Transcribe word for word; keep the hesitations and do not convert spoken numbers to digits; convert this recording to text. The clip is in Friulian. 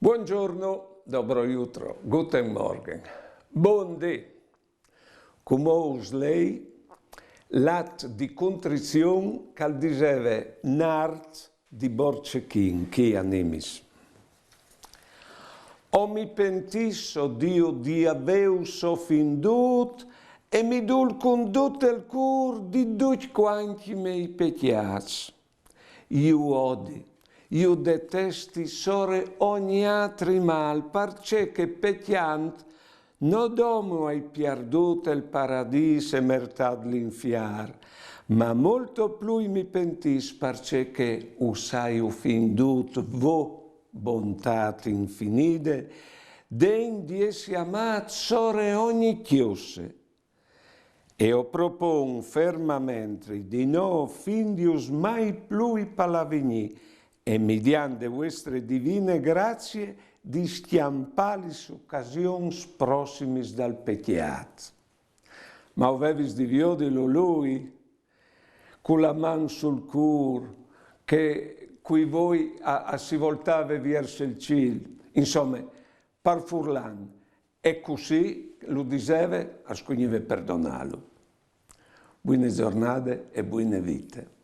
Buongiorno, dobro jutro, guten Morgen. Bundì. Cumò us lei l'at di cuntrizion ch'al diseve Nart di Borcechin, chi animis. O mi pentis, o Diu, di avèus ofindût e mi dûl cun dut il cûr di ducj cuancj i mei pecjâts. Ju odi, ju detesti sore ogni altri mâl, parcè che pecjant no domo ai pierdût il paradîs e mertât l'infier, ma molto plui mi pentis parcè che us ai ofindût vô, bontât infinide, degn di jessi amât sore ogni cjosse. E o propon fermamentri di no ofindius mai plui pal avignî e midiant de vuestre divine grazie di scjampâ lis ocasions prossimis dal pecjât. Ma o vevis di viodilu lui, cu la man sul cûr, che cui voi a, a si voltave viers il cîl, insome, par furlan, e cussì lu diseve, al scugnive perdonâlu. Buine zornade e buine vite.